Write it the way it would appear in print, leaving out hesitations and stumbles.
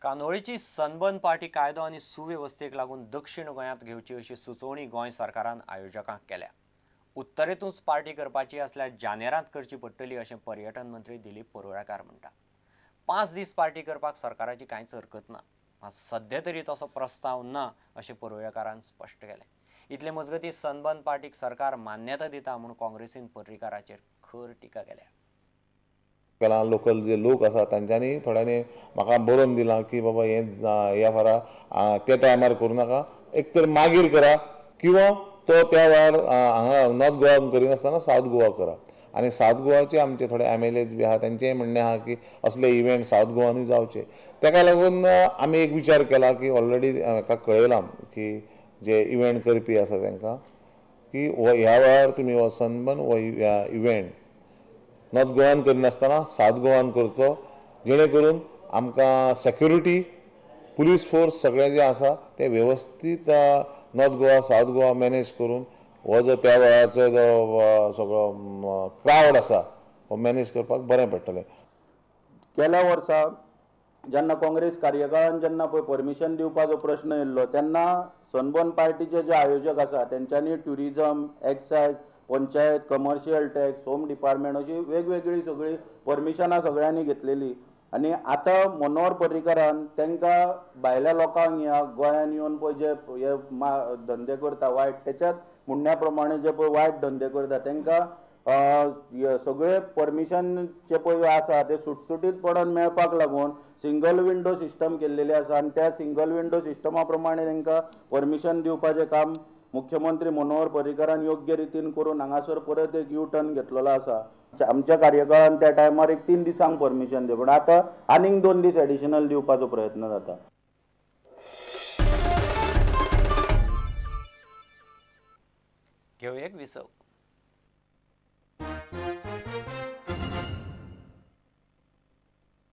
कांदोळीची sunburn party कायदो आनी सुवेवस्थेक लागून दक्षिण गोंयांत घेवची अशी सुचोवणी गोंय सरकारान आयोजकांक केल्या. उत्तरेतूच पार्टी करपाची आसल्यार जानेरांत करची पडटली अशें पर्यटन मंत्री दिलीप परुळेकार म्हणटा. 5 दीस पार्टी करपाक सरकाराची कांयच हरकत ना, मात सध्या तरी तसो प्रस्ताव ना अशें परुळेकारान स्पश्ट केलें. इतले मजगतीं सनबर्न पार्टीक सरकार मान्यता दिता म्हूण काँग्रेसीन पर्रीकाराचेर खर टिका केल्या. लोकल जे लोक आसा तांच्यांनी थोड्यांनी म्हाका बरोवन दिलां की बाबा हें ह्या फारा त्या टायमार करूं नाका, एक तर मागीर करा किंवा तो त्या वेळार हांगा नॉर्थ गोवा करिनासतना सावथ गोवा करा. आनी सावथ गोवाचे आमचे थोडे MLAs बी आहा तांचेंय म्हणणें आहा की असले इव्हेंट सावथ गोवानूय जावचे. ताका लागून आमी एक विचार केला की ऑलरेडी हाका कळयलां की जे इव्हेंट करपी आसा तांकां की ह्या वेळार तुमी हो सनबर्न हो इव्हेंट नॉर्थ गोवान करिनासतना सावथ गोवान करचो, जेणे करून आमकां सेक्युरिटी पुलीस फोर्स सगळें जें आसा तें वेवस्थीत North Goa South Goa manage करून हो जो त्या वेळाचो जो सगळो क्रावड आसा हो मॅनेज करपाक बरें पडटलें. गेल्या वर्सा जेन्ना काँग्रेस कार्यकाळान जेन्ना पळय परमिशन दिवपाचो प्रश्न येयल्लो तेन्ना सनबर्न पार्टीचे जे आयोजक आसा तेंच्यांनी tourism, excise, panchayat, commercial tax, home department अशी वेगवेगळी सगळी परमिशनां सगळ्यांनी घेतलेली. आनी आतां मनोहर पर्रीकारान तांकां भायल्या लोकांक ह्या गोंयान येवन पळय जे हे धंदे करता वायट, तेच्याच म्हणण्या प्रमाणे जे पळय वायट धंदे करता तांकां सगळे परमिशन जे पळय आसा ते सुटसुटीतपणान मेळपाक लागून सिंगल विंडो सिस्टम केल्लेली आसा आनी त्या सिंगल विंडो सिस्टमा प्रमाणे तांकां परमिशन दिवपाचें काम मुख्यमंत्री मनोहर पर्रीकारान योग्य रितीन करून हांगासर परत एक यू टर्न घेतलेलो आसा. आमच्या कार्यकाळान त्या टायमार एक 3 दिसांक परमिशन दिव, पूण आतां आनीक 2 दीस एडिशनल दिवपाचो प्रयत्न जाता. घेवया एक विसव.